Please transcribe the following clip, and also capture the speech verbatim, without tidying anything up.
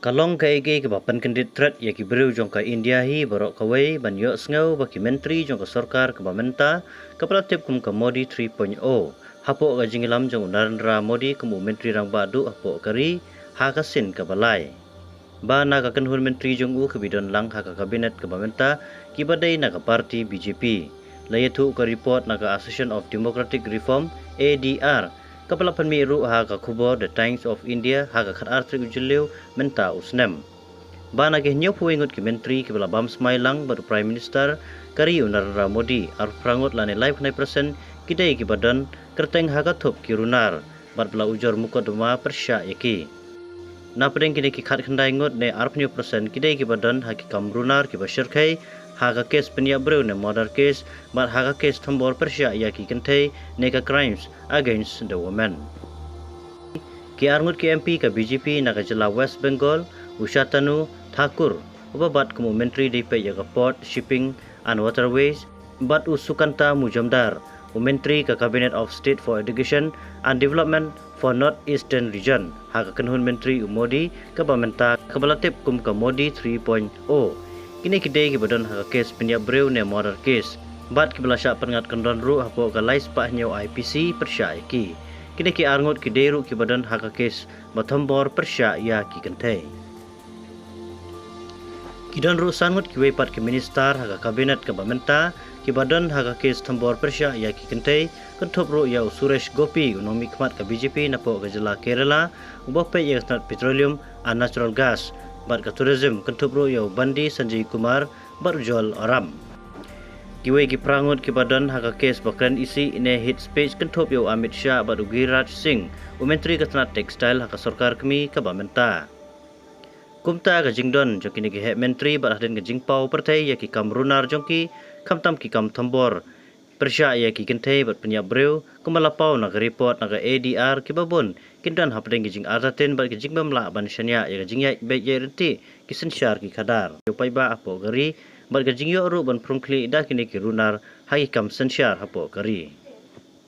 Ka long kaei kaei kaba pynkyndit tret ïa ki briew jong ka India hi baroh kawei ban ïohsngew ba ki myntri jong ka sorkar kaba mynta, kaba la tip kum ka Modi three point oh, hapoh ka jingïalam jong u Narendra Modi kum u Myntri Rangbah Duh hapoh ka ri, ha ka sien kaba lai. Ba na ka kynhun myntri jong u kiba don lang ha ka kabinet kaba mynta, kiba dei na ka party B J P. La ïathuh ka report na ka Association of Democratic Reform, A D R, kaba la pynmih ruh ha ka khubor The Times of India ha ka khatar tarik u Jylliew mynta u snem. Ba na ki hynñiewphew wei ngut ki myntri kiba la bam smai lang bad u Prime Minister ka ri u Narendra Modi, arphew phra ngut lane laiphew khyndai percent ki dei kiba don kyrteng ha ka thup ki runar bad ba la ujor mukotduma pyrshah ïa ki. Na pdeng kine ki khatkhyndai ngut ne arphew percent ki dei kiba don ha ki kam runar kiba shyrkhei ha ka kes pynïap briew ne murder case bad ha ka kes thombor pyrshah ïa ki kynthei ne ka crimes against the women. Ki ar ngut ki M P ka B J P na ka jylla West Bengal, u Shantanu Thakur, uba bat kum u myntri dei peit ïa ka Port, Shipping and Waterways, bad u Sukanta Majumdar, u myntri ka Cabinet of State for Education and Development for North Eastern Region ha ka kynhun myntri u Modi kaba mynta, kaba la tip kum ka Modi three point oh. Kine ki dei kiba don ha ka kes pynïap briew ne murder case, bad kiba la shah pynngat kyndon ruh hapoh ka lai spah hynñiew I P C pyrshah ïa ki. Kine ki ar ngut ki dei ruh kiba don ha ka kes ba thombor pyrshah ïa ki kynthei. Ki don ruh san ngut kiwei pat ki minister ha ka kabinet kaba mynta, kiba don ha ka kes thombor pyrshah ïa ki kynthei, kynthup ruh ïa u Suresh Gopi, u nongmihkhmat ka B J P napoh ka jylla Kerala, uba peit ïa ka tnat petroleum and natural gas bad ka tourism, kynthup ruh ïa u Bandi Sanjay Kumar bad u Jal Oram. Kiwei ki phra ngut kiba don ha ka kes ba kren isih ne hate speech, kynthup ïa u Amit Shah bad u Giraj Singh, u myntri ka tnat textile ha ka sorkar kmie kaba mynta. Kumta ka jingdon jong kine ki heh myntri bad hadien ka jingpaw pyrthei ïa ki kam runar jong ki, khamtam ki kam thombor pyrshah ïa ki kynthei bad pynïap briew, kumba la paw na ka report na ka A D R, kiba bun kin don hapdeng ki jingartatien bad ki jingbymlah ban shaniah ïa ka jingïaid beit ïaid ryntih ki synshar ki khadar, ïa u paidbah hapoh ka ri bad ka jingïoh ruh ban phrung khlieh da kine ki runar ha ki kam synshar hapoh ka ri.